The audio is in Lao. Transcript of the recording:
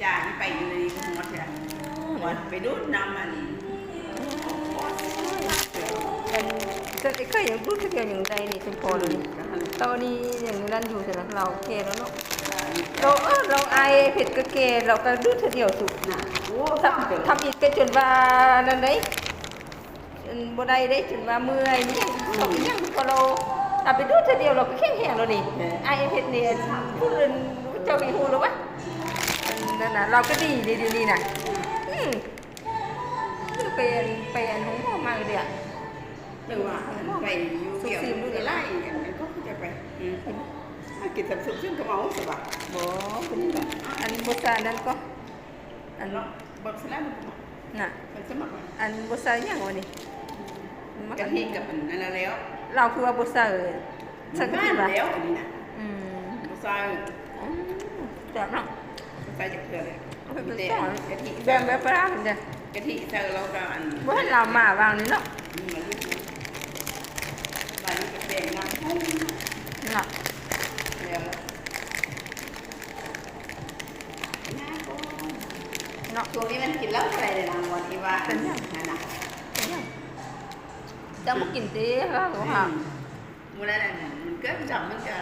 ຢານີ້ໄປຢູ່ໃນນີ້ກໍຮອດແທ້ ວ່າໄປດູດນ້ຳອັນນີ້ ອັນ ຊັ້ນໄອ້ເຄີຍຍັງດູດເທື່ອດຽວຍັງໄດ້ນີ້ ສົມພໍເລີຍນີ້ ຕອນນີ້ຍັງນັ້ນຢູ່ຊັ້ນນະ ລາວແກ່ແລ້ວເນາະ ລາວ ເອີ ລາວອ້າຍເພັດກໍແກ່ ລາວກໍດູດເທື່ອດຽວສຸ ນະ ໂອ້ ທຳ ທຳອິດກໍຈົນວ່ານັ້ນໃດ ອັນ ບໍ່ໄດ້ເດ້ ຈົນວ່າເມື່ອຍນີ້ ອືມ ເຂົາກໍຍັງ ເຂົາລາວ ເອົາໄປດູດເທື່ອດຽວ ລາວກໍແຂງແຮງແລ້ວນີ້ ເອີ ອ້າຍເພັດນີ້ ອັນ ຜູ້ອື່ນເຈົ້າໄປຮູ້ແລ້ວວະ ອັນນັ້ນນະ ລາວກໍດີເດ້ດຽວນີ້ນະ ອືມ ໄປ ໄປໂຮງໝໍມາເດ້ ແຕ່ວ່າໄປຢູ່ ສຸກຊີມ ຢູ່ ຫຼາຍອັນນັ້ນກໍຈະໄປ ອືມ ກິນຕຳຊຸມຊຶ້ນກໍເມົາຊະບະ ບໍ່ ອັນບໍ່ຊານັ້ນກໍ ອັນ ເນາະ ບັກສະລະ ນະ ມັນສະໝັກ ອັນບໍ່ໃສ່ຫຍັງວະນີ້ ມັນ ກະທິກັບອັນນັ້ນແລ້ວ ລາວຄືວ່າບໍ່ໃສ່ ໃສ່ກະທິຫວາ ແລ້ວອັນນີ້ນະ ອືມ ບໍ່ໃສ່ ອືມ ແຊບເນາະ ບໍ່ໃສ່ຈັກເທື່ອເລີຍ ເອົາໄປ ມີແຕ່ ແບບ ກະທິ ແບບປາເດ້ ກະທິໃສ່ ແລ້ວກໍອັນ ບໍ່ເຫັນລາວມາຫວ່າງນີ້ເນາະ ອືມ ມາຢູ່ ບາດນີ້ກໍແປງນ້ຳຫອມ ເນາະ ແລ້ວ ເນາະ ຊ່ວງນີ້ມັນກິນເຫຼົ້າບໍ່ໄດ້ເດ້ນາງວອນ ອີວ່າ ເປັນຫຍັງ ນັ້ນນະ ເປັນຫຍັງ ເຈົ້າບໍ່ກິນຕິ ເອີ ອືມ ມື້ນັ້ນ ອັນ ມັນເກີດດຳ ມັນກະ